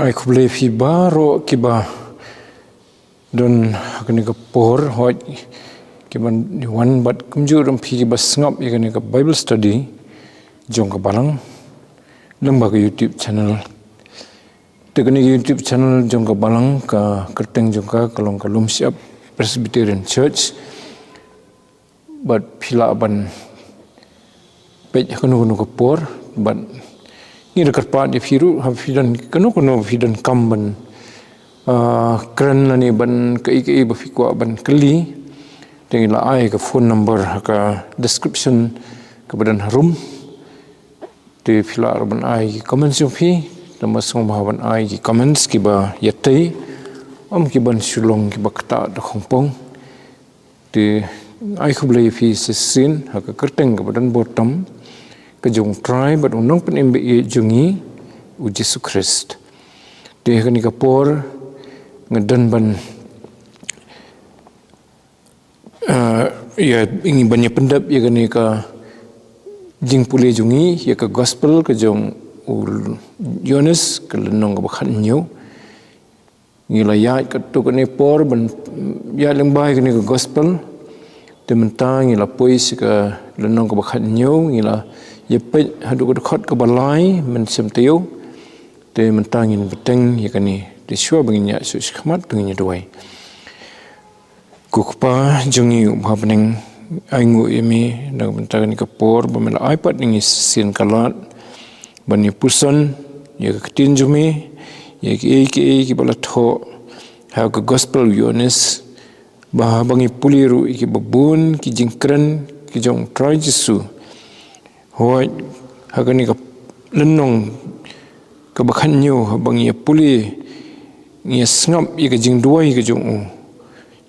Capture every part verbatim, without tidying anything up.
Ai khublei phi baroh kiba don ha kane ka por, hoi kiba wan bad kumjuh ruh phi kiba sngap ïa kane ka Bible study jong ka Balang lyngba ka YouTube channel. Te kane ka YouTube channel jong ka Balang, ka kyrteng jong ka ka long ka Lum Shyiap Presbyterian Church. Bad phi lah ban peit ha kano kano ka por, bad ngi da kyrpad ïa phi ruh, ha phi don kano kano phi don kam ban, ah, kren lane ban kaei kaei ba phi kwah ban kylli. Te ngi la ai ka phone number ha ka description kaba don harum. Te phi lah ruh ban ai ki comments jong phi, te ma sngewbha ban ai ki comments kiba ïatei, ym ki ban shu long kiba ktah da khongpong. Te ai khublei phi shisien ha ka kyrteng kaba don bor tam ka jong U Trai bad U Nongpynim ba ïeit jong ngi, U Jisu Khrist. Te ha kane ka por nga don ban, ah, ïa, ngi ban ïa pyndep ïa kane ka jingpule jong ngi ïa ka gospel ka jong u Ïoannis, ka lynnong kaba khathynñiew. Ngi la ïaid katto katne por ban ïaid lyngba ïa kane ka gospel. Te mynta ngi la poi sha ka lynnong kaba khathynñiew, ngi la ïa peit haduh ka dkhot kaba lai mynshem taïew. Te mynta ngin bteng ïa kane. Te shuwa ba ngin ïaid sha u shakhmat, to ngin ïa duwai. Ko Kpa jong ngi uba ha bneng, ai nguh ïa me na ka bynta kane ka por ba me la ai pat ïa ngi shisien ka lad ban ïa puson ïa ka ktien jong me, ïa kiei kiei kiba la thoh ha ka gospel u Ïoannis, ba haba ngi pule ruh ïa kiba bun ki jingkren ki jong U Trai Jisu. Hooid, ha kane ka lynnong kaba khathynñiew haba ngi ïa pule, ngi ïa sngap ïa ka jingduwai ka jong u.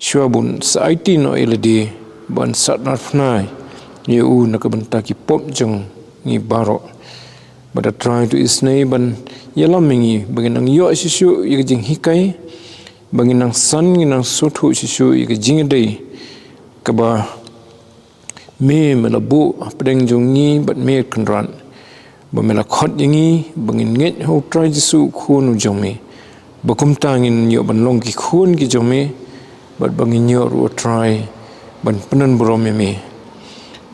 Shuwa bun sa aiti noh ïa lade ban sahnarphna ïa u na ka bynta ki pop jong ngi baroh. Bad A Trai, to isynei ban ïalam ïa ngi ba ngin nang ïoh shisha ïa ka jinghikai, ba ngin nang san, ngin nang sngewthuh shisha ïa ka jingïadei kaba me, me la buh hapdeng jong ngi bad me Kynrad, ba me la khot ïa ngi ba ngin ngeit ha U Trai Jisu u Khun u jong me, ba kumta ngin ïoh ban long ki khun ki jong me, bad ba ngin ïoh ruh, A Trai, ban pyndon burom ïa me.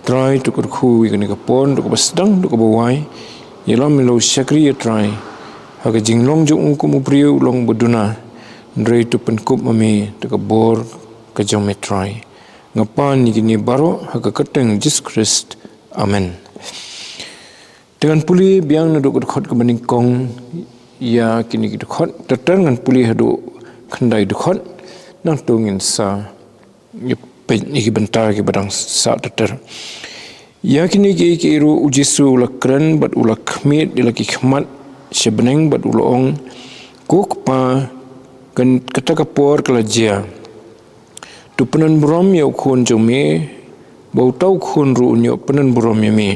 Trai, to kyrkhu ïa kane ka por, to kaba sdang, to kaba wai, ïalam ïa la u shakri, A Trai, ha ka jinglong jong u kum u briew u long ba duna. Hynrei to pynkup ma me da ka bor ka jong me, Trai. Nga pan ïa kine baroh ha ka kyrteng Jisu Khrist. Amen. Te ngan pule biang naduh ka dkhot kaba nyngkong ïa kine ki dkhot, ter ter ngan pule haduh khyndai dkhot, nangta ngin sa ïa peit ïa ki bynta kiba dang sah ter ter. Ïa kine kiei kiei ruh U Jisu u la kren bad u la khmied ïa la ki khmat sha bneng bad u la ong, Ko Kpa, kan, kata ka por ka la jia. To pyndon burom ïa u Khun jong me, ba uta u Khun ruh un ïoh pyndon burom ïa me.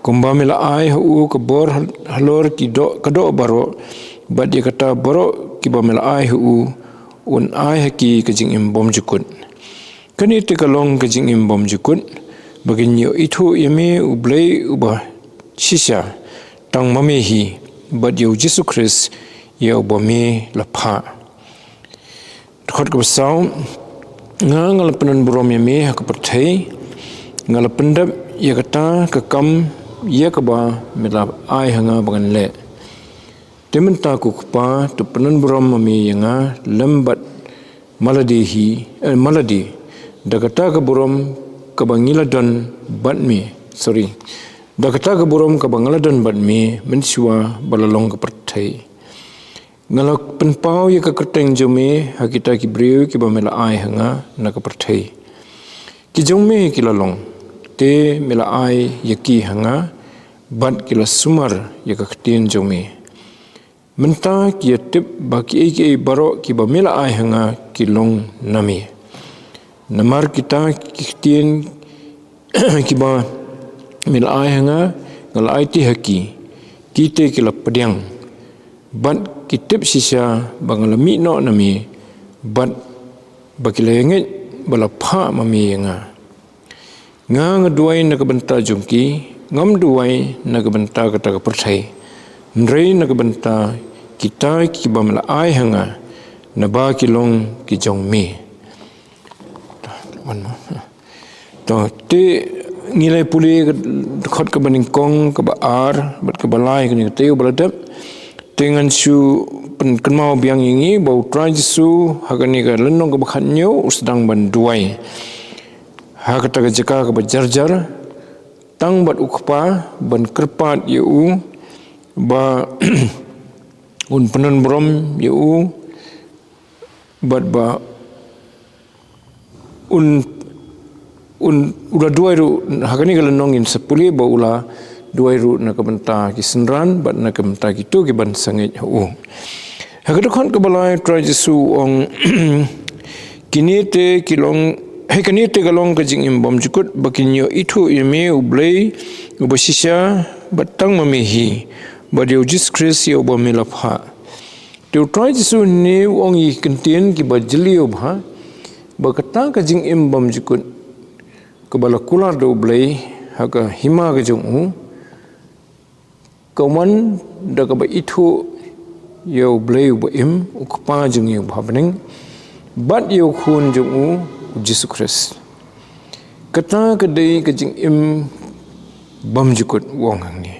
Kumba me la ai ha u ka bor hal-, halor ki doh, ka doh baroh, bad ïa kita baroh kiba me la ai ha u, un ai ha ki ka jingim bymjukut. Kane te ka long ka jingim bymjukut, ba kin ïoh ithuh ïa me U Blei uba shisha, tang ma me hi, bad ïa U Jisu Khrist, ïa uba me la phah. Dkhot kaba saw, nga, nga la pyndon burom ïa me ha ka pyrthei, nga la pyndep ïa kata ka kam ïa kaba me la ai ha nga ba ngan leh. Te mynta, Ko Kpa, to pyndon burom ma me ïa nga lem bad ma lade hi, eh, ma lade, da kata ka burom kaba ngi la don bad me, sorry, da kata ka burom kaba nga la don bad me mynshuwa ba la long ka pyrthei. Nga la pynpaw ïa ka kyrteng jong me ha kita ki briew kiba me la ai ha nga na ka pyrthei. Ki jong me ki la long, te me la ai ïa ki ha nga, bad ki la sumar ïa ka ktien jong me. Mynta ki ïa tip ba kiei kiei baroh kiba me la ai ha nga ki long na me. Namar kita ki ktien kiba me la ai ha nga, nga la aiti ha ki, ki te ki la pdiang, bad ki tip shisha ba nga la mih noh na me, bad ba ki la ïangeit ba la phah ma me ïa nga. Nga, nga duwai na ka bynta jong ki, ngam duwai na ka bynta kata ka pyrthei, hynrei na ka bynta kita kiba me la ai ha nga, naba ki long ki jong me. To, te ngi la pule ka dkhot kaba nyngkong, kaba ar bad kaba lai, kane ka tei uba la dep. Te ngan shu pynkynmaw biang ïa ngi ba U Trai Jisu ha kane ka lynnong kaba khathynñiew u sdang ban duwai ha kata ka jaka kaba jarjar tang bad U Kpa, ban kyrpad ïa u ba un pyndonkam ïa u, bad ba un, un, u la duwai ruh ha kane ka lynnong, ngin sa pule ba u la duwai ruh na ka bynta ki synran bad na ka bynta kito kiban sangeh ha u. Ha ka dkhot kaba lai, U Trai Jisu u ong, kine te ki long, hei, kane te ka long ka jingim bymjukut, ba kin ïoh ithuh ïa me U Blei uba shisha, bad tang ma me hi, bad ïa U Jisu Khrist ïa uba me la phah. Te U Trai Jisu une u ong ïa ki kyntien kiba jylliew bha, ba kata ka jingim bymjukut kaba la kular da U Blei ha ka hima ka jong u, ka wan da kaba ithuh ïa U Blei uba im, U Kpa jong ngi uba ha bneng, bad ïa U Khun jong u, U Jisu Khrist. Kata ka dei ka jingim bymjukut, u ong hangne.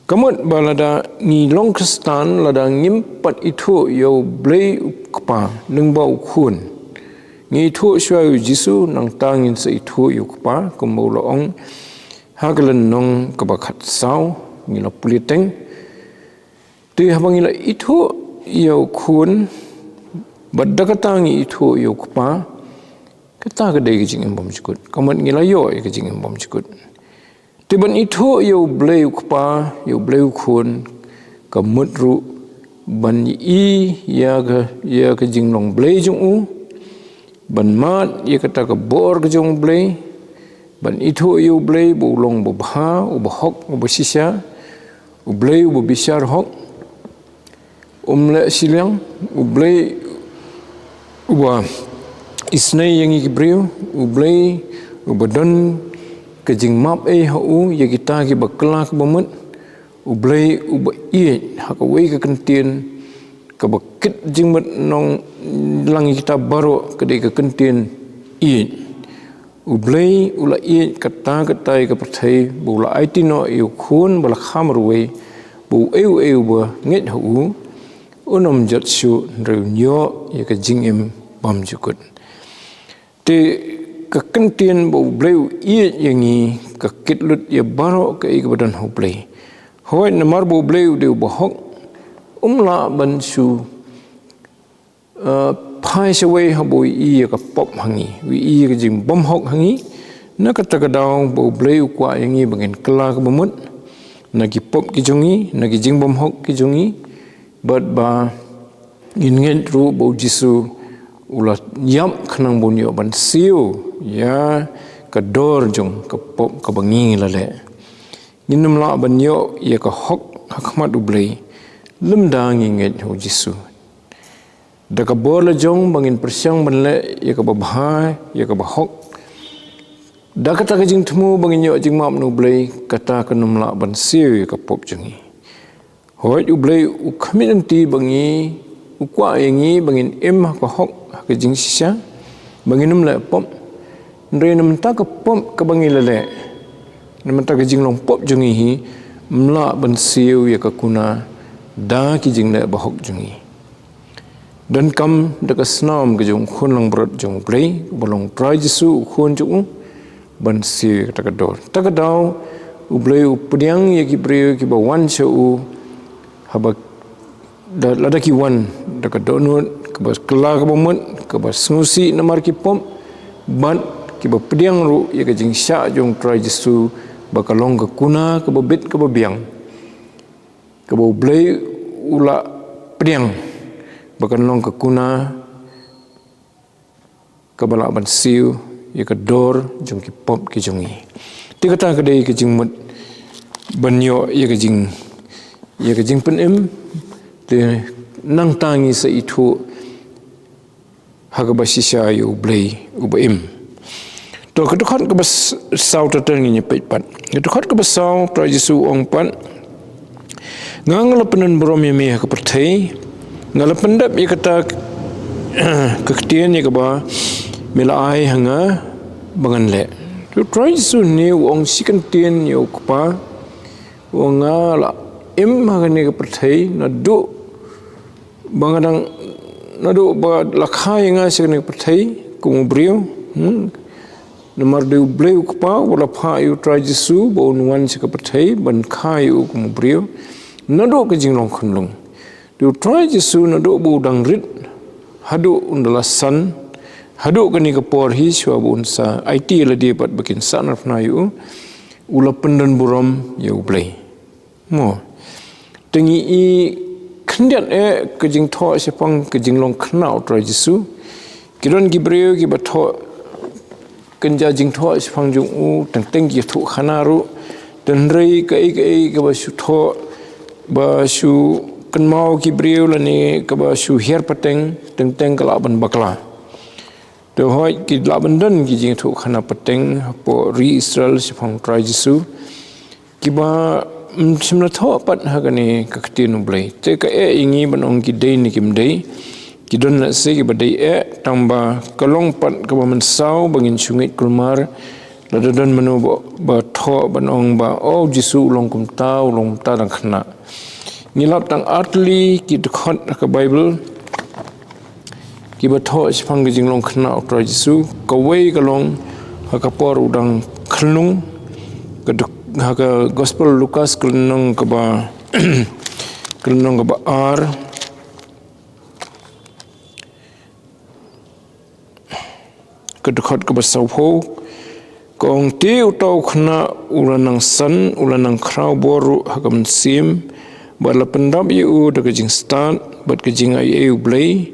Ka mut ba lada ngi long Khristan, lada ngim pat ithuh ïa U Blei U Kpa lyngba U Khun, ngi ithuh shuwa ïa U Jisu, nangta ngin sa ithuh ïa U Kpa, kumba u la ong ha ka lynnong kaba khatsaw, ngi la pule teng. Te haba ngi la ithuh ïa U Khun, bad da kata ngi ithuh ïa U Kpa, kata ka dei ka jingim bymjukut. Ka mut ngi la ïoh ïa ka jingim bymjukut. Te ban ithuh ïa U Blei U Kpa, ïa U Blei U Khun, ka mut ruh ban ïohi ïa ka, ïa ka jinglong Blei jong u, ban mad ïa kata ka bor ka jong U Blei, ban ithuh ïa U Blei ba u long uba bha, uba hok, uba shisha, U Blei uba bishar hok, um leh shiliang, U Blei uba isynei ïa ngi ki briew, U Blei uba don ka jingmap ei ha u ïa kita kiba kylla kaba mut, U Blei uba ïeit, ha kawei ka kyntien kaba kit jingmut nonglang ïa kita baroh, ka dei ka kyntien ïeit. U Blei u la ïeit katta katta ïa ka pyrthei, ba u la aiti noh ïa U Khun ba la kha marwei, ba uei uei uba ngeit ha u un ym jot shuh, hynrei un ïoh ïa ka jingim bymjukut. Te ka kyntien ba U Blei u ïeit ïa ngi ka kit lut ïa baroh kaei kaba don ha U Blei. Hooid, namar ba U Blei u dei uba hok, um lah ban shu, eh, phai shawei haba u ïohi ïa ka pop ha ngi, u ïohi ïa ka jingbymhok ha ngi. Na kata ka daw ba U Blei u kwah ïa ngi ba ngin kylla kaba mut na ki pop ki jong ngi, na ki jingbymhok ki jong ngi, bad ba ngin ngeit ruh ba U Jisu u la ïap khnang ba un ïoh ban siew ïa ka dor jong ka pop kaba ngi la leh. Ngin ym lah ban ïoh ïa ka hok ha khmat U Blei lymda ngi ngeit ha U Jisu. Da ka bor la jong ba ngin pyrshang ban leh ïa kaba bha, ïa kaba hok, da kata ka jingthmu ba ngin ïoh jingmap na U Blei, kata kan ym lah ban siew ïa ka pop jong ngi. Hooid, U Blei u khmih lynti ba ngi, u kwah ïa ngi ba ngin im ha ka hok, ha ka jingshisha, ba ngin ym leh pop. Hynrei na bynta ka pop kaba ngi la leh, na bynta ka jinglong pop jong ngi hi, ym lah ban siew ïa ka kuna da ki jingleh bahok jong ngi. Donkam da ka snam ka jong U Khun langbrot jong U Blei, uba long U Trai Jisu U Khun jong u, ban siew ïa kata ka dor. Ta ka daw U Blei u pdiang ïa ki briew kiba wan sha u, haba da, lada ki wan da ka dohnud kaba kylla kaba mut, kaba sngewsih namar ki pop, bad kiba pdiang ruh ïa ka jingshah jong U Trai Jisu, ba ka long ka kuna kaba bit kaba biang, kaba U Blei u la pdiang ba kan long ka kuna kaba lah ban siew ïa ka dor jong ki pop ki jong ngi. Te kata ka dei ka jingmut ban ïoh ïa ka jing, ïa ka jingpynim. Te nangta ngi sa ithuh ha kaba shisha ïa U Blei uba im. To, ka dkhot kaba s-, saw, te ngin ïa peit pat. Ka dkhot kaba saw, Trai Jisu u ong pat, Nga nga la pynburom ïa me ha ka pyrthei, nga la pyndep ïa kata ka ktien ïa kaba me la ai ha nga ba ngan leh. U Trai Jisu ne u ong shi kyntien ïa u Kpa, u ong nga la im ha kane ka pyrthei naduh ba nga dang, naduh ba la kha ïa nga sha kane ka pyrthei kum u briew. Hmm? Namar dei U Blei u Kpa uba la phah ïa u Trai Jisu ba un wan sha ka pyrthei ban kha ïa u kum u briew. Naduh ka jinglong khunlung. Dei u Trai Jisu naduh ba u dang rit haduh un da la san, haduh kane ka por hi shuwa ba un sa aiti ïa lade pat ba kin sahnarphna ïa u, u la pynburom ïa U Blei. Mo. Te ngi i khyndiat eh ka jingthoh shaphang ka jinglong khynnah u Trai Jisu. Ki don ki briew kiba thoh kynja jingthoh shaphang jong u, teng teng ki thoh khana ruh. Te hynrei kaei kaei kaba shu thoh, ba shu kynmaw ki briew lane kaba shu hiar pateng, teng teng ka lah ban bakla. Te hooid ki lah ban don ki jingthoh khana pateng hapoh ri Israel shaphang Trai Jisu. Kiba, mm, shym la thoh pat ha kane ka ktien U Blei. Te ka eh ïa ngi ban ong ki dei ne kim dei. Ki don lehse kiba dei eh, tang ba ka long pat kaba mynsaw ba ngin shu ngeit kulmar. Lada don mano ba, ba thoh ban ong ba, oh, Jisu u long kumta, u long kumta dang khynnah. Ngi lap tang ar tylli ki dkhot ha ka Baibl kiba thoh shaphang ka jinglong khynnah u Trai Jisu. Kawei ka long ha ka por u dang khunlung, ka dk-, ha ka Gospel Lukas ka lynnong kaba, ka lynnong kaba ar, ka dkhot kaba sawphew. Ka ong, te uta u khynnah u la nang san, u la nang khraw bor ruh ha ka mynsiem, bad la pyndap ïa u da ka jingstad bad ka jingaiei U Blei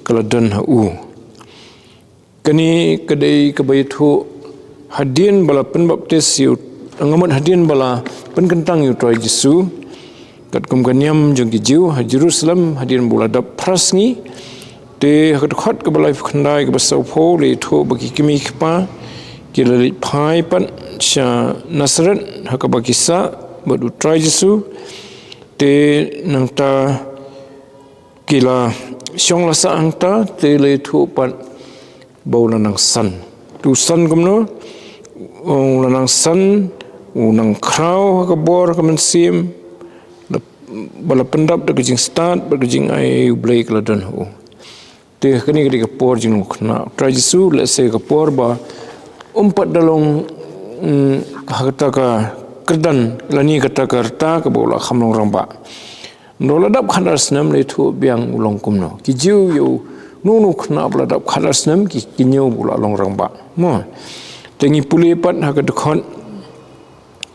ka la don ha u. Kane ka dei kaba ïathuh hadien ba la pynbaptis ïa u, nga mut hadien ba la pynkyntang ïa u Trai Jisu katkum ka niam jong ki Jiw ha Jerusalem, hadien ba u la dap phra sngi. Te ha ka dkhot kaba laiphew khyndai, kaba sawphew, la ïathuh ba ki kmie ki kpa ki la leit phai pat sha Nasaret ha kaba ki sah bad u Trai Jisu. Te nangta ki la shong la sah hangta, te la ïathuh pat ba u la nang san. Te u san kumno? U la nang san, u nang khraw ha ka bor ha ka mynsiem, la, ba la pyndap da ka jingstad bad ka jingaiei U Blei ka la don ha u. Te kane ka dei ka por jinglong khynnah u Trai Jisu, lehse ka por ba um pat da long, mm, ha kata ka kyrdan lane kata ka rta kaba u la kham long rangbah. Nda u la dap khatar snem, la ïathuh biang u long kumno. Ki Jiw ïa u, uno uno u khynnah ba la dap khatar snem ki, ki ñiew ba u la long rangbah. Mo. Te ngi pule pat ha ka dkhot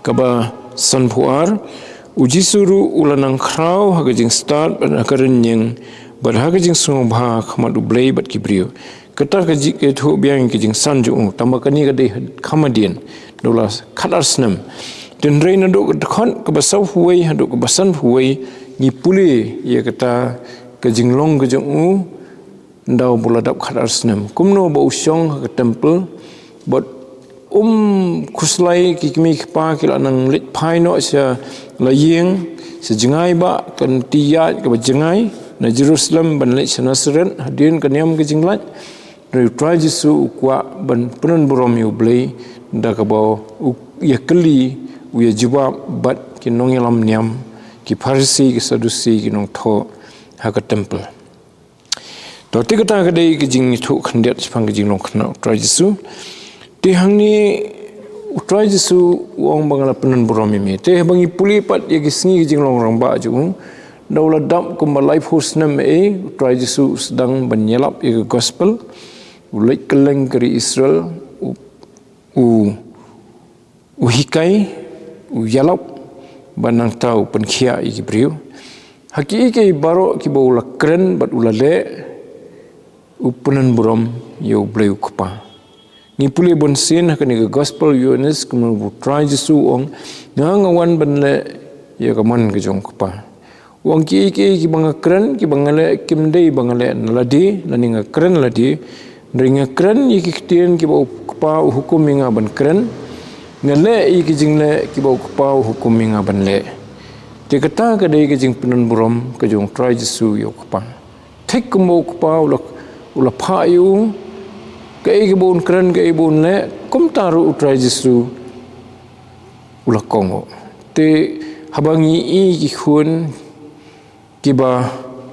kaba sanphew ar, u Jisu ruh u la nang khraw ha ka jingstad bad ha ka rynïeng bad ha ka jingsngewbha ha khmat U Blei bad ki briew. Kata ka jingïathuh biang ka jingsan jong u, tang ba kane ka dei kham hadien, da u la khatar snem. Te hynrei naduh ka dkhot kaba sawphew wei haduh kaba sanphew wei, ngi pule ïa kata ka jinglong ka jong u, nda u ba u la dap khatar snem. Kumno ba u shong ha ka temple, bad um khuslai, ki kmie ki kpa ki la nang leit phai noh sha la ïing, sha jngai ba, ka lynti ïaid kaba jngai na Jerusalem ban leit sha Nasaret, hadien ka niam ka jinglait. Hynrei u Trai Jisu u kwah ban pynburom ïa U Blei da kaba u ïakylli, u ïajubab bad ki nongïalam niam, ki Pharisi, ki Sadusi, ki nongthoh ha ka temple. To, te kata ka dei ka jingïathuh khyndiat shaphang ka jinglong khynnah u Trai Jisu. Te hangne u Trai Jisu u ong ba nga la pynburom ïa me. Te haba ngi pule pat ïa ki sngi ka jinglong rangbah jong u, da u la dap kumba laiphew snem eh, u Trai Jisu u sdang ban ïalap ïa ka gospel, u leit kylleng ka ri Israel, u, u u hikai, u ïalap, bad nangta u pynkhiah ïa ki briew. Ha kiei kiei baroh kiba u la kren bad u la leh, u pynburom ïa U Blei u Kpa. Ngi pule bunsien ha kane ka Gospel Ïoannis, kumno ba u Trai Jisu u ong, nga nga wan ban leh ïa ka mon ka jong u Kpa. U ong kiei kiei kiba nga kren, kiba nga leh, kim dei ba nga leh na lade, lane nga kren lade. Hynrei nga kren ïa ki ktien kiba u Kpa u hukum ïa nga ban kren. Nga leh ïa ki jingleh kiba u Kpa u hukum ïa nga ban leh. Te kata ka dei ka jingpynburom ka jong u Trai Jisu ïa u Kpa. Thik kumba u Kpa u la, u la phah ïa u, kaei kaba un kren, kaei ba un leh, kumta ruh u Trai Jisu u la kohnguh. Te haba ngi ïohi ki khun kiba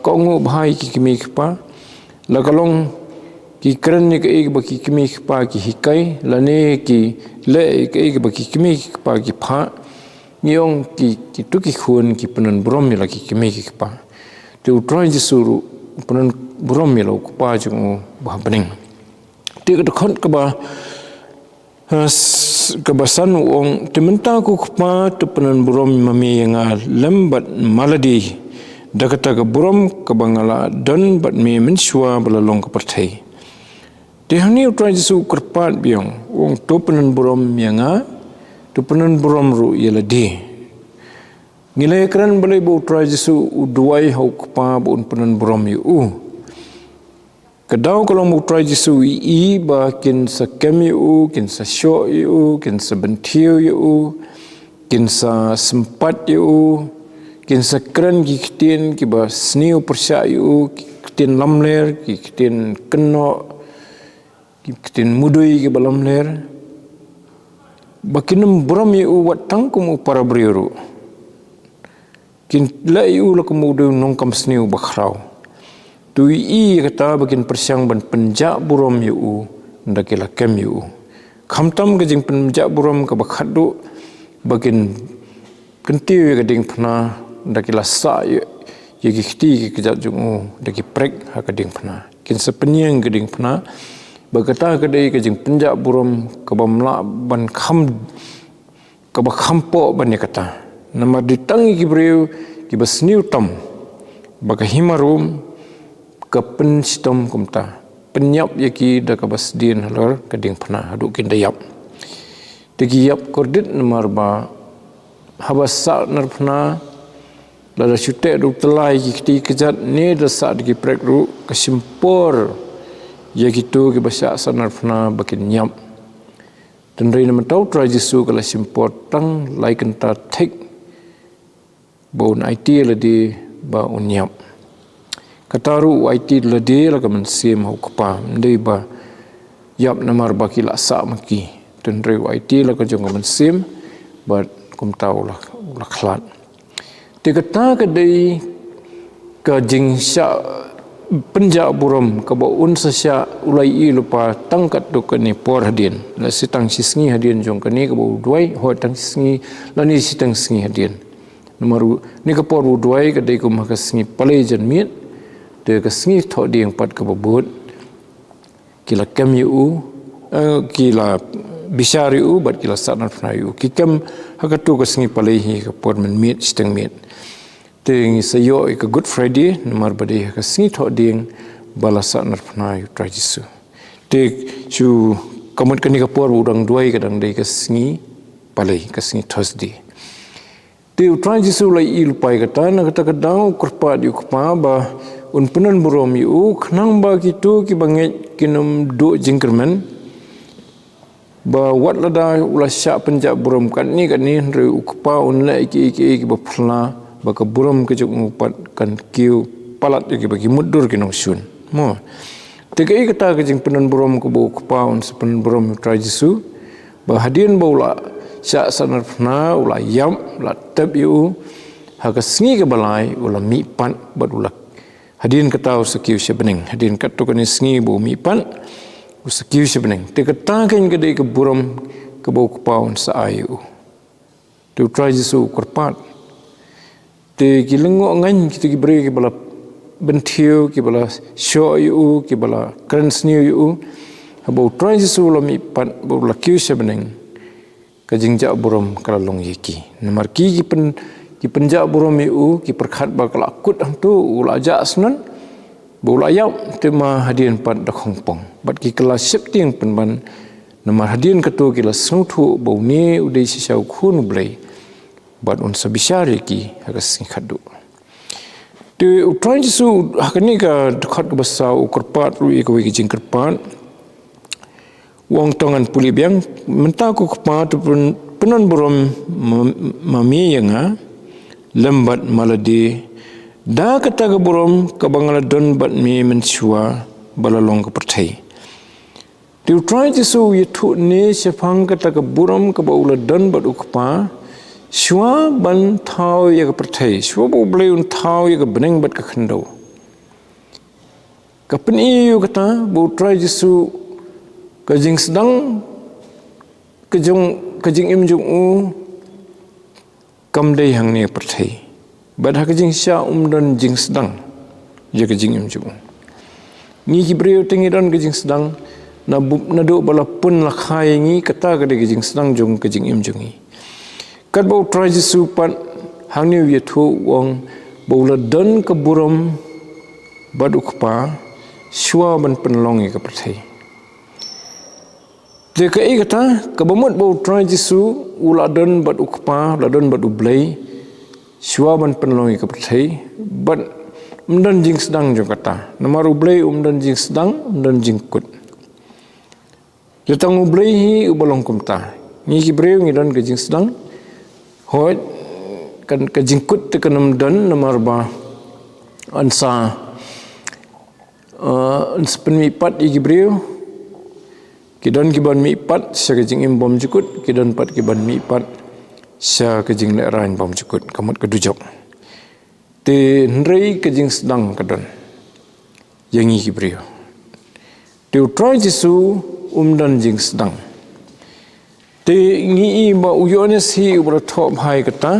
kohnguh bha ïa ki kmie ki kpa, la ka long ki kren ïa kaei kaba ki kmie ki kpa ki hikai, lane ki leh ïa kaei kaba ki kmie ki kpa ki phah, ngi ong ki, kito ki khun ki pynburom ïa la ki kmie ki kpa. Te u Trai Jisu ruh u pynburom ïa la u Kpa jong u ba ha bneng. Te ka dkhot kaba Ha, s-, kaba san u ong, te mynta ko Kpa, to pynburom ma me ïa nga lem bad ma lade da kata ka burom kaba nga la don bad me mynshuwa ba la long ka pyrthei. Te hangne u Trai Jisu u kyrpad biang, u ong, to pynburom ïa nga, to pynburom ruh ïa lade. Ngi la ïakren balei ba u Trai Jisu u duwai ha u Kpa ba un pynburom ïa u. Ka daw ka long ba u Trai Jisu u ïohi ba kin sa kem ïa u, kin sa shoh ïa u, kin sa bynthiew ïa u, kin sa sympat ïa u, kin sa kren ki ktien kiba sniew pyrshah ïa u, ki ktien lamler, ki ktien kynnoh, ki ktien mudui kiba lamler. Ba kin ym burom ïa u wat tang kum u para briew ruh. Kin leh ïa u la kum u dei u nongkam sniew ba khraw. To ïohi ïa kata ba kin pyrshang ban pynjah burom ïa u, da ki la kem ïa u. Khamtam ka jingpynjah burom kaba khatduh, ba kin kyntiew ïa ka diengphna, da ki la sah ïa, ïa ki kti ki kjat jong u, da ki prek ha ka diengphna. Kin sa pynïeng ka diengphna, ba kata ka dei ka jingpynjah burom, kaba ym lah ban kham kaba kham poh ban ïa kata. Namar dei tang ïa ki briew kiba sniew tam ba ka hima Rom ka pynshitom kumta, pynïap ïa ki da kaba sdien halor ka diengphna haduh kin da ïap. Te ki ïap kordit namar ba haba sah narphna, lada shu teh da u tyllai ki kti kjat ne da sah da ki prek ruh, ka shim por ïa kito kiba shah sah narphna ba kin ïap. Hynrei na mynta u Trai Jisu ka la shim por tang lai kynta thik ba un aiti ïa lade ba un ïap. Kata ruh u aiti ïa lade la ka mynsiem ha u Kpa, ym dei ba ïap namar ba ki la sah ma ki. Hynrei u aiti ïa la ka jong ka mynsiem, bad kumta u la, u la khlad. Te kata ka dei ka jingshah pynjah burom kaba un sa shah u la ïohi lypa tang katto katne por hadien. Lane shi tang shi sngi hadien jong kane kaba u duwai, hooid tang shi sngi, lane shi tang sngi hadien. Namar u, kane ka por u duwai ka dei kum ha ka sngi palei janmiet, te ka sngi thohdieng pat kaba bud. Ki la kem ïa u, eh, ki la bishar ïa u, bad ki la sahnarphna ïa u. Ki kem ha kato ka sngi palei hi ka por mynmiet, shiteng miet. Te ngi sa ïoh ïa ka Good Friday, namar ba dei ha ka sngi thohdieng ba la sahnarphna ïa u Trai Jisu. Te shu ka mut kane ka por ba u dang duwai ka dang dei ka sngi palei, ka sngi Thursday. Te u Trai Jisu la ïohi lypa ïa kata, na kata ka daw u kyrpad ïa u Kpa ba un pynburom ïa u, khnang ba kito kiba ngeit kin ym duh jingkyrmen. Ba wat lada u la shah pynjah burom katne katne, hynrei u Kpa un leh kiei kiei kiba phylla, ba ka burom ka jong u pat kan kiew palat ïa kiba ki mutdur ki nongshun. Mo. Te kaei kata ka jingpynburom kaba u Kpa un sa pynburom ïa u Trai Jisu. Ba hadien ba u la shah sahnarphna, u la ïap, u la tep ïa u, ha ka sngi kaba lai, u la mihpat, bad u la, hadien kata u sa kiew sha bneng, hadien katto katne sngi ba u mihpat, u sa kiew sha bneng. Te kata kein ka dei ka burom kaba u Kpa un sa ai ïa u. Te u Trai Jisu u kyrpad. Te ki lyngngoh ngaiñ kito ki briew kiba la bynthiew, kiba la shoh ïa u, kiba la kren sniew ïa u. Haba u Trai Jisu u la mihpat, ba u la kiew sha bneng, ka jingjah burom ka la long ïa ki. Namar ki, ki pyn, ki pynjah burom ïa u, ki pyrkhat ba ka la kut hangto, u la jah shnong, ba u la ïap, te ma hadien pat da khongpong. Bad ki kylla sheptieng pynban, namar hadien kato ki la sngewthuh ba une u dei shisha u Khun u Blei. Bad un sa bishar ïa ki ha ka sngi khatduh. Te u Trai Jisu ha kane ka dkhot kaba saw u kyrpad ruh ïa kawei ka jingkyrpad. U ong, to ngan pule biang, mynta ko Kpa to pyn, pynburom ma, ma me ïa nga, lem bad ma lade da kata ka burom kaba nga la don bad me mynshuwa ba la long ka pyrthei. Te U Trai Jisu u ïathuh ne shaphang kata ka burom kaba u la don bad U Kpa shuwa ban thaw ïa ka pyrthei, shuwa ba U Blei un thaw ïa ka bneng bad ka khyndew. Ka pyni ïa kata ba U Trai Jisu ka jingsdang ka jong ka jingim jong u kam dei hangne pyrthei. Bad ha ka jingshisha um don jingsdang ïa ka jingim jong u. Ngi ki briew te ngi don ka jingsdang na bup naduh ba la pun la kha ïa ngi, kata ka dei ka jingsdang jong ka jingim jong ngi. Katba U Trai Jisu pat hangne u ïathuh u ong ba u la don ka burom bad U Kpa shuwa ban pynlong ïa ka pyrthei. Te kaei kata, kaba mut ba U Trai Jisu u la don bad U Kpa, la don bad U Blei shuwa ban pynlong ïa ka pyrthei, bad um don jingsdang jong kata. Namar U Blei um don jingsdang, um don jingkut. Ïa tang U Blei hi uba long kumta. Ngi ki briew ngi don ka jingsdang. Hooid, kan ka jingkut te kan ym don namar ba yn sa, uh, yn sa pynmihpat ïa ki briew. Ki don kiban mihpat sha ka jingim bymjukut, ki don pat kiban mihpat sha ka jinglehrain bymjukut, ka mut ka dujok. Te hynrei ka jingsdang ka don ïa ngi ki briew. Te U Trai Jisu um don jingsdang. Te ngi i ba u Ïoannis hi uba la thoh bha ïa kata,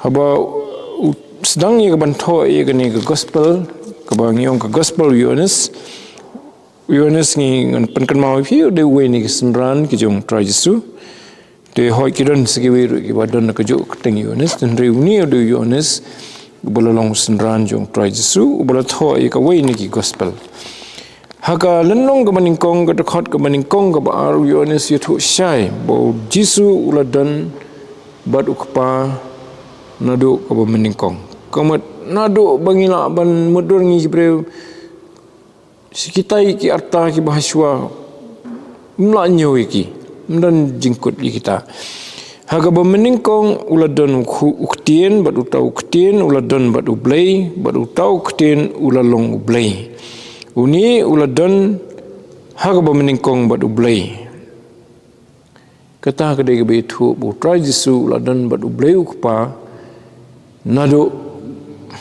haba u sdang ïa kaban thoh ïa kane ka gospel, kaba ngi ong ka gospel u Ïoannis. U Ïoannis ngi ngan pynkynmaw ïa phi u dei uwei na ki synran ki jong U Trai Jisu. Te hooid ki don sa kiwei ruh kiba don na kajuh ka kyrteng Ïoannis, te hynrei une u dei u Ïoannis uba la long synran jong U Trai Jisu, uba la thoh ïa kawei na ki gospel. Ha ka lynnong kaba nyngkong, ka dkhot kaba nyngkong, kaba ar, u Ïoannis u ïathuh shai ba u Jisu u la don bad U Kpa naduh kaba mynnyngkong. Ka mut naduh ba ngi lah ban mutdur ngi ki briew, shi kitai ki arta kiba ha shuwa, ym lah ñiew ïa ki, ym don jingkut ïa kita. Ha kaba mynnyngkong u la don u khu-, u Ktien, bad uta u Ktien u la don bad U Blei, bad uta u Ktien u la long U Blei. Une u la don ha kaba mynnyngkong bad U Blei. Kata ka dei kaba ïathuh ba U Trai Jisu u la don bad U Blei U Kpa naduh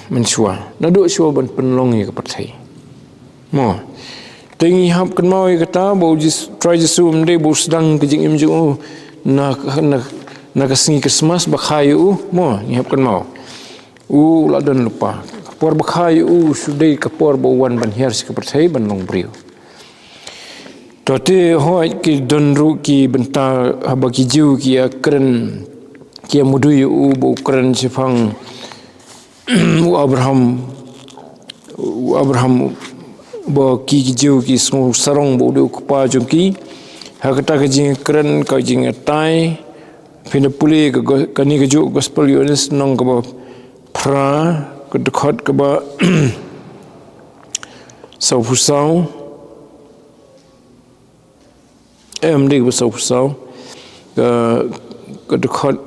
mynshuwa, naduh shuwa ban pynlong ïa ka pyrthei. Mo. Te ngi hap kynmaw ïa kata ba u Jis-, Trai Jisu ym dei ba u sdang ka jingim jong u na, na, na ka sngi Krismas ba kha ïa u. Mo, ngi hap kynmaw. U la don lypa. Ka por ba kha ïa u shu dei ka por ba u wan ban hiar sha ka pyrthei ban long briew. To te hooid ki don ruh ki bynta haba ki Jiw ki ïa kren, ki ïa mudui ïa u ba u kren shaphang u Abraham, u Abraham, ba ki, ki Jiw ki sngew sarong ba u dei u kpa jong ki. Ha kata ka jingkren ka jingïatai, phin da pule ka go-, kane kajuh gospel Ïoannis lynnong kaba phra, ka dkhot kaba sawphew saw. Em, dei kaba sawphew saw. Ka, ka dkhot.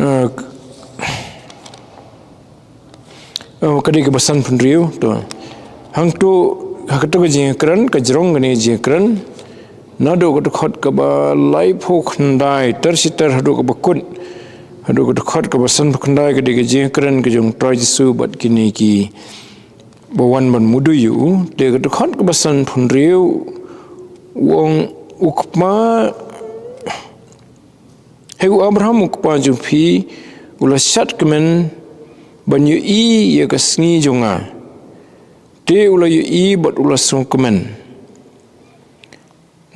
Ah, k-, oh, ka dei kaba sanphew hynriew, to. Hangto, ha kato ka jingkren, ka jrong kane ka jingkren, naduh ka dkhot kaba laiphew khyndai, ter shi ter haduh kaba kut, haduh ka dkhot kaba sanphew khyndai, ka dei ka jingkren ka jong Trai Jisu bad kine ki ba wan ban mudui ïa u, te ka dkhot kaba sanphew hynriew, u ong u Kpa, hei u Abraham u kpa jong phi, u la shad kmen ban ïohi ïa ka sngi jong nga. Te u la ïohi bad u la sngewkmen.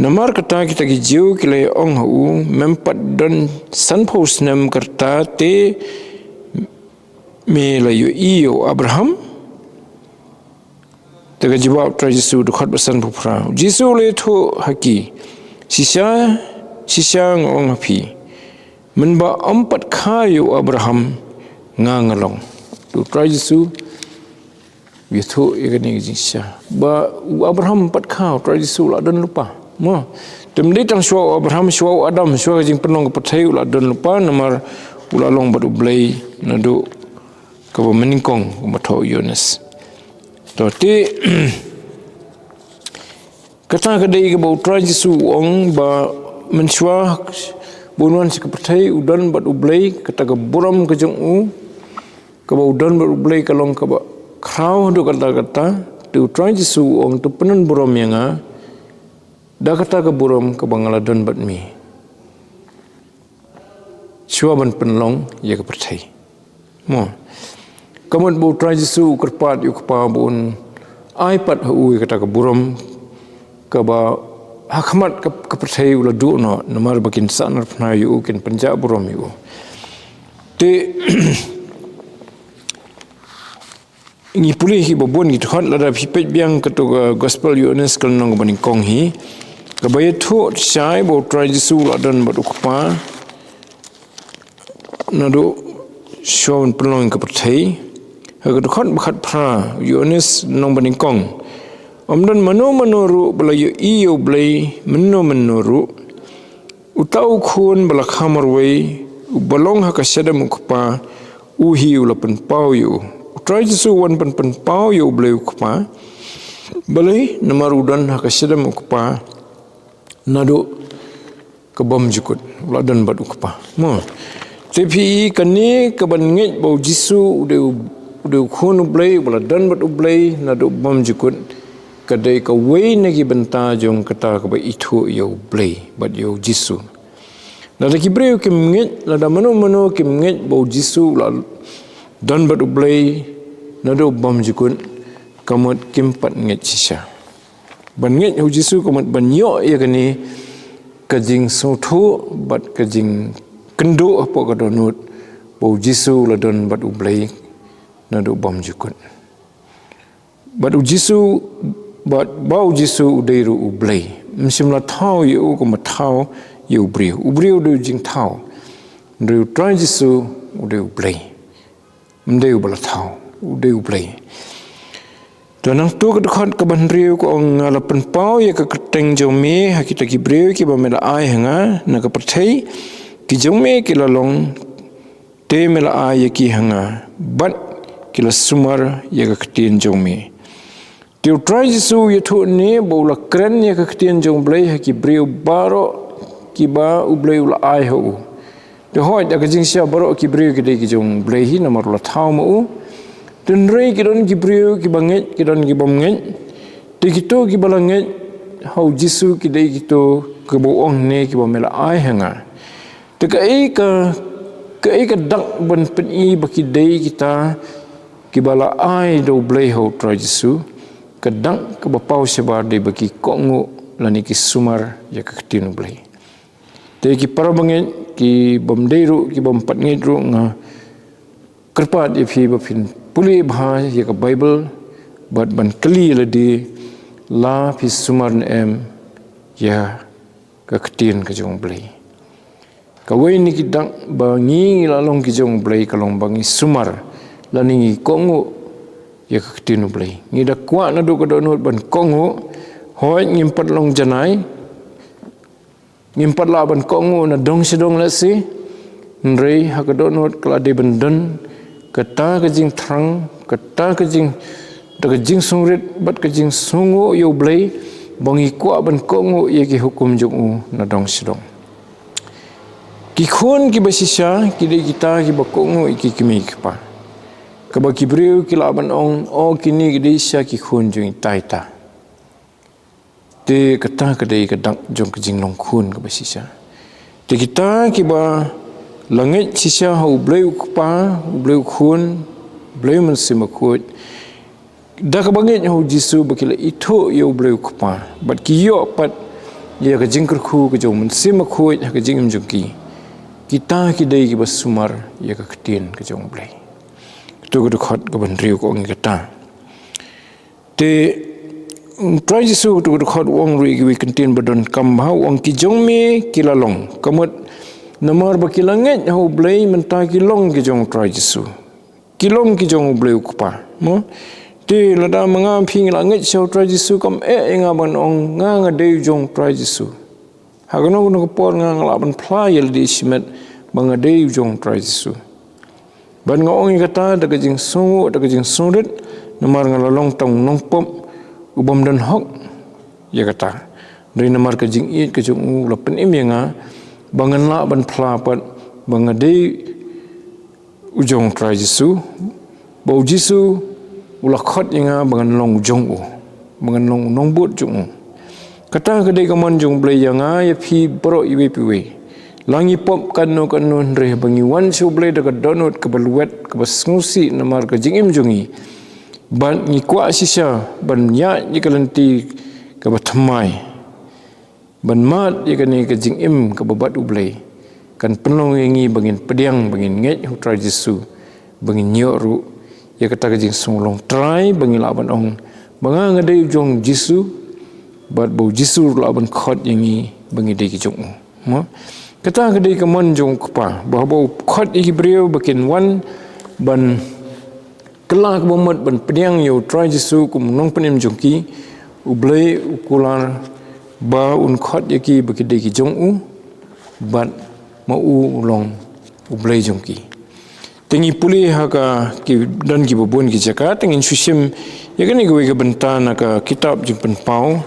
Namar kata kita ki Jiw ki la ïa ong ha u, mem pat don sanphew snem ka rta te me la ïohi ïa u Abraham? Te ka jubab Trai Jisu, dkhot ba sanphew phra. Jisu u la ïathuh ha ki, shisha Shisha nga ong ha phi, mynba ym pat kha ïa u Abraham nga nga long. Te u Trai Jisu u ïathuh ïa kane ka jingshisha ba u Abraham ym pat kha, u Trai Jisu u la don lypa. Mo, te ym dei tang shuwa u Abraham, shuwa u Adam, shuwa ka jingpynlong ka pyrthei u la don lypa, namar u la long bad u Blei naduh kaba mynnyngkong, kumba thoh u Ïoannis. To te kata ka dei kaba u Trai Jisu u ong ba mynshuwa ba un wan sha ka pyrthei u don bad u Blei, kata ka burom ka jong u kaba u don bad u Blei ka long kaba khraw haduh katta katta. Te u Trai Jisu u ong, to pyndon burom ïa nga da kata ka burom kaba nga la don bad me shuwa ban pynlong ïa ka pyrthei. Mo, ka mut ba u Trai Jisu u kyrpad ïa u Kpa ba un ai pat ha u ïa kata ka burom kaba ha khmat ka, ka pyrthei u la duh noh, namar ba kin sahnarphna ïa u, kin pynjah burom ïa u. Te ngi pule hi ba bun ki dkhot, lada phi peit biang kato ka Gospel Ïoannis ka lynnong kaba nyngkong hi, kaba ïathuh shai ba u Trai Jisu u la don bad u Kpa naduh shuwa ban pynlong ka pyrthei. Ha ka dkhot ba khatphra, Ïoannis lynnong ba nyngkong, ym don mano mano ruh ba la ïohi ïa u Blei mynno mynno ruh. Uta u Khun ba la kha marwei, uba long ha ka shadem u Kpa, u hi u la pynpaw ïa u. U Trai Jisu u wan ban pynpaw ïa u Blei u Kpa, balei? Namar u don ha ka shadem u Kpa naduh ka bymjukut, u la don bad u Kpa. Mo, te phi i kane kaban ngeit ba u Jisu u dei u, u dei u Khun u Blei, uba la don bad u Blei naduh bymjukut, ka dei kawei na ki bynta jong kata kaba ithuh ïa u Blei bad ïa u Jisu. Lada ki briew kim ngeit, lada mano mano kim ngeit ba u Jisu u la don bad u Blei naduh bymjukut, ka mut kim pat ngeit shisha. Ban ngeit ha u Jisu ka mut ban ïoh ïa kane ka jingsngewthuh bad ka jingkynduh hapoh ka dohnud ba u Jisu u la don bad u Blei naduh bymjukut. Bad u Jisu, bad ba u Jisu u dei ruh u Blei. Ym shym la thaw ïa u kumba thaw ïa u briew. U briew u dei u jingthaw. Hynrei u Trai Jisu u dei u Blei. Ym dei uba la thaw, u dei u Blei. To nangta ka dkhot kaba hynriew ka ong, nga la pynpaw ïa ka kyrteng jong me ha kita ki briew kiba me la ai ha nga na ka pyrthei. Ki jong me ki la long, te me la ai ïa ki ha nga, bad ki la sumar ïa ka ktien jong me. Te u Trai Jisu u ïathuh ne ba u la kren ïa ka ktien jong u Blei ha ki briew baroh kiba u Blei u la ai ha u. Te hooid, da ka jingshisha baroh ki briew ki dei ki jong u Blei hi namar u la thaw ma u. Te hynrei ki don ki briew kiba ngeit, ki don ki bym ngeit. Te kito kiba la ngeit ha u Jisu ki dei kito kiba u ong ne kiba me la ai ha nga. Te kaei ka, kaei ka dak ban pyni ba ki dei kita kiba la ai da u Blei ha u Trai Jisu? Ka dak kaba paw shabar dei ba ki kohnguh lane ki sumar ïa ka ktien u Blei. Te ki para bangeit, ki bym dei ruh, ki bym pat ngeit ruh, nga kyrpad ïa phi ba phin pule bha ïa ka Baibl bad ban kylli ïa lade la phi sumar ne em ïa ka ktien ka jong u Blei. Kawei na ki dak ba ngi, ngi la long ki jong u Blei ka long ba ngi sumar lane ngi kohnguh ïa ka ktien u Blei. Ngi da kwah naduh ka dohnud ban kohnguh, hooid ngim pat long janai, ngim pat lah ban kohnguh na dong sha dong lehse. Hynrei ha ka dohnud ka la dei ban don kata ka jingthrang, kata ka jing, da ka jingsngewrit bad ka jingsngewnguh ïa u Blei ba ngi kwah ban kohnguh ïa ki hukum jong u na dong sha dong. Ki khun kiba shisha ki dei kita kiba kohnguh ïa ki kmie ki kpa. Kaba ki briew ki lah ban ong, o, kine ki dei shisha ki khun jong ita ita. Te kata ka dei ka dak jong ka jinglong khun kaba shisha. Te kita kiba la ngeit shisha ha u Blei u Kpa, u Blei u Khun, u Blei u Mynsiem Bakhuid, da kaba ngeit ha u Jisu ba ki la ithuh ïa u Blei u Kpa bad ki ïoh pat ïa ka jingkyrkhu ka jong u Mynsiem Bakhuid ha ka jingim jong ki. Kita ki dei kiba sumar ïa ka ktien ka jong u Blei. Kato ka dkhot kaba hynriew ka ong ïa kata. Te Trai Jisu tu ka dkhot u ong ruh ïa kiwei ki kyntien ba donkam bha, u ong ki jong me ki la long. Ka mut namar ba ki la ngeit ha U Blei mynta ki long ki jong Trai Jisu. Ki long ki jong U Blei U Kpa. Mo? Te lada ma nga phi ngi la ngeit sha U Trai Jisu kam eh ïa nga ban ong nga nga dei u jong Trai Jisu. Ha kano kano ka por nga nga lah ban phla ïa lade shimet ba nga dei u jong Trai Jisu. Bad nga ong ïa kata da ka jingsngew, da ka jingsngewrit, namar nga la long tang u nongpop u bym don hok ïa kata. Dei namar ka jingïeit ka jong u la pynim ïa nga ba ngan lah ban phla pat ba nga dei u jong Trai Jisu, ba U Jisu u la khot ïa nga ba ngan long u jong u, ba ngan long u nongbud jong u. Kata ka dei ka mon jong U Blei ïa nga ïa phi baroh iwei pa iwei. La ngi pop katno katno hynrei ba ngi wan sha U Blei da ka dohnud kaba lwet kaba sngewsih namar ka jingim jong ngi. Bad ngi kwah shisha ban ïaid ïa ka lynti kaba thymmai. Ban mad ïa kane ka jingim kaba bad U Blei kan pynlong ïa ngi ba ngin pdiang, ba ngin ngeit ha U Trai Jisu, ba ngin ïoh ruh ïa kata ka jingsngew long trai, ba ngi lah ban ong ba nga nga dei u jong Jisu, bad ba U Jisu ruh lah ban khot ïa ngi ba ngi dei ki jong u. Mo? Kata ka dei ka mon jong U Kpa ba haba u khot ïa ki briew ba kin wan ban kylla kaba mut ban pdiang ïa U Trai Jisu kum u nongpynim jong ki, U Blei u kular ba un khot ïa ki ba ki dei ki jong u, bad ma u u long U Blei jong ki. Te ngi pule ha ka, ki don kiba bun ki jaka, te ngin shu shim ïa kane kawei ka bynta na ka kitab Jingpynpaw.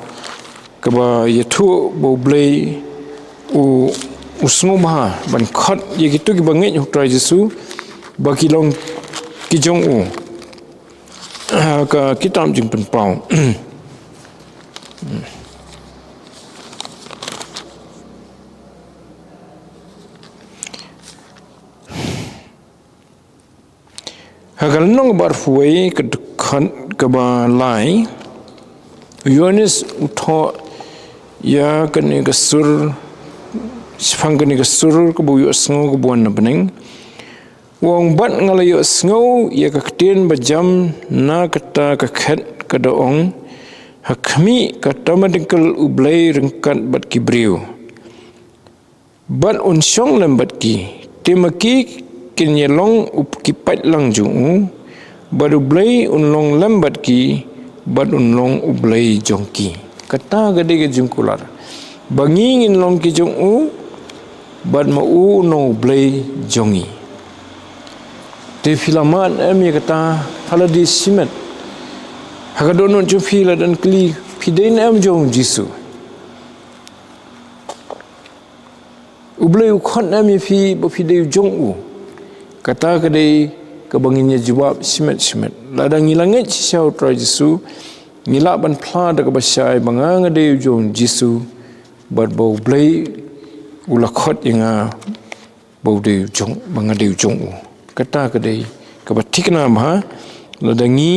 Kaba ïathuh ba U Blei u, u sngewbha ban khot ïa kito kiba ngeit ha U Trai Jisu ba ki long ki jong u. Ha ka kitab Jingpynpaw. Ha ka lynnong kaba arphew wei ka dkhot kaba lai, u Ïoannis u thoh ïa kane ka sur, shaphang kane ka sur kaba u ïohsngew kaba wan na bneng. U ong bad nga la ïohsngew ïa ka ktien ba jam na kata ka khet ka da ong, ha khmih ka tabernacle U Blei ryngkat bad ki briew. Bad un shong lem bad ki. Te ma ki kin ïalong u p-, ki paidlang jong u. Bad U Blei un long lem bad ki. Bad un long U Blei jong ki. Kata ka dei ka jingkular. Ba ngi ngin long ki jong u. Bad ma u un long U Blei jong ngi. Te phi la mad em ïa kata ha lade shimet. Ha ka dohnud jong phi la don kylli phi dei ne em jong Jisu. U Blei u khot em ïa phi ba phi dei u jong u. Kata ka dei kaba ngin ïa jubab shimet shimet. Lada ngi la ngeit shisha ha U Trai Jisu, ngi lah ban phla da kaba shai ba nga nga dei u jong Jisu, bad ba U Blei u la khot ïa nga ba u dei u jong, ba nga dei u jong u. Kata ka dei kaba thikna bha, lada ngi,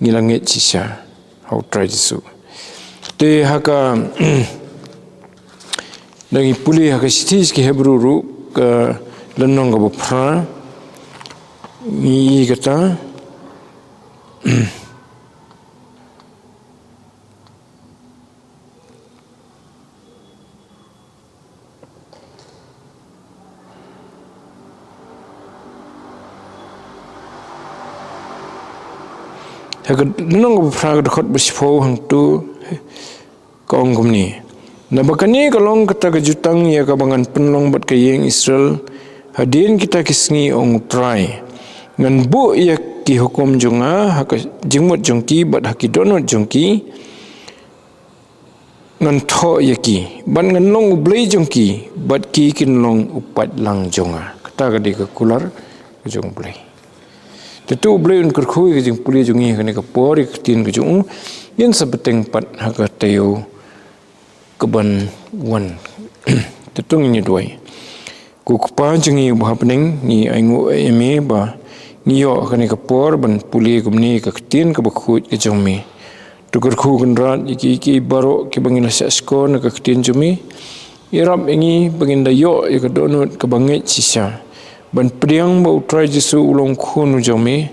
ngi la ngeit shisha ha U Trai Jisu. Te ha ka, da ngi pule ha ka shithi sha ki Hebru ruh ka lynnong kaba phra, ngi ïohi kata. Ha ka lynnong kaba phra ka dkhot ba shiphew hangto ka ong kumne. Naba kane ka long kata ka jutang ïa kaba ngan pynlong bad ka ïing Israel hadien kita ki sngi, ong U Trai. Ngan buh ïa ki hukum jong nga ha ka jingmut jong ki bad ha ki dohnud jong ki. Ngan thoh ïa ki, bad ngan long U Blei jong ki, bad ki kin long u paidlang jong nga. Kata ka dei ka kular ka jong U Blei. Te to U Blei un kyrkhu ïa ka jingpule jong ngi ha kane ka por, ïa ka ktien ka jong u. Ngin sa bteng pat ha ka taïew kaban wan. Te to ngin ïa duwai. Ko Kpa jong ngi uba ha bneng, ngi ainguh ïa me ba ngi ïoh kane ka por ban pule kumne ka ktien kaba khuid ka jong me. To kyrkhu kynrad ïa ki, ïa ki baroh kiba ngi la shah shkor na ka ktien jong me. Ïarap ïa ngi ba ngin da ïoh ïa ka dohnud kaba ngeit shisha ban pdiang ba U Trai Jisu u long Khun u jong me.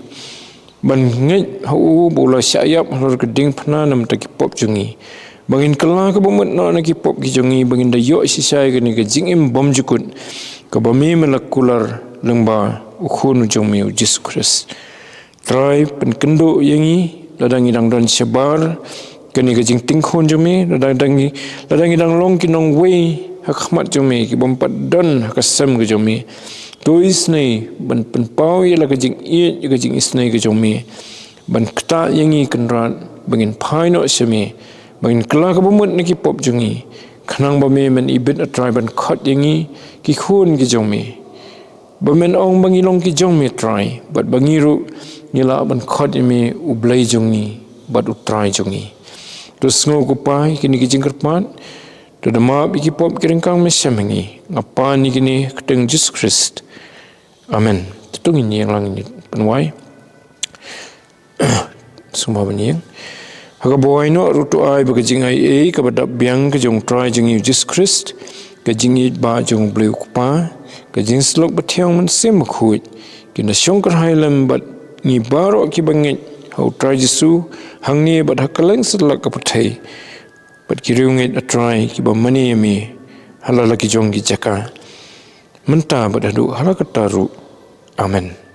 ban ngeit ha u ba u la shah ïap halor ka diengphna namar ki pop jong ngi, ba ngin kylla ka bamut noh na ki pop ki jong ngi, ba ngin da ïoh shisha ïa kane ka jingim bymjukut kaba me me la kular lyngba u Khun jong me u Jisu Khrist. Trai, pynkynduh ïa ngi lada ngi dang don shabar kane ka jingtyngkhun jong me, lada dang ngi, lada ngi dang long ki nongwei ha khmat jong me, ki bym pat don ha ka sem ka jong me. To isynei ban pynpaw ïa la ka jingïeit, ïa ka jingisynei ka jong me. Ban ktah ïa ngi Kynrad, ba ngin phai noh sha me, ba ngin kylla ka bamut na ki pop jong ngi. Khnang ba me men ibit, A Trai, ban khot ïa ngi ki khun ki jong me, ba men ong ba ngi long ki jong me Trai, bad ba ngi ruh ngi lah ban khot ïa me U Blei jong ngi bad U Trai jong ngi. To sngew ko Pa ïa kine ki jingkyrpad, to da map ïa ki pop ki ryngkang me shem ha ngi. Nga pan ïa kine ha ka kyrteng Jisu Khrist. Amen. To ngin ïeng lang, ngin pynwai. Sngewbha ban ïeng. Ha kaba wai noh ruh to ai ba ka jingaiei kaba dap biang ka jong U Trai jong ngi U Jisu Khrist, ka jingïeit ba jong U Blei U Kpa, ka jingsylok Bathiang Mynsiem Bakhuid, kin da shongkyrhai lem bad ngi baroh kiba ngeit ha U Trai Jisu, hangne bad ha kylleng satlak ka pyrthei, bad ki riewngeit, A Trai, kiba mane ïa me ha la la ki jong ki jaka, mynta bad haduh hala katta ruh. Amen.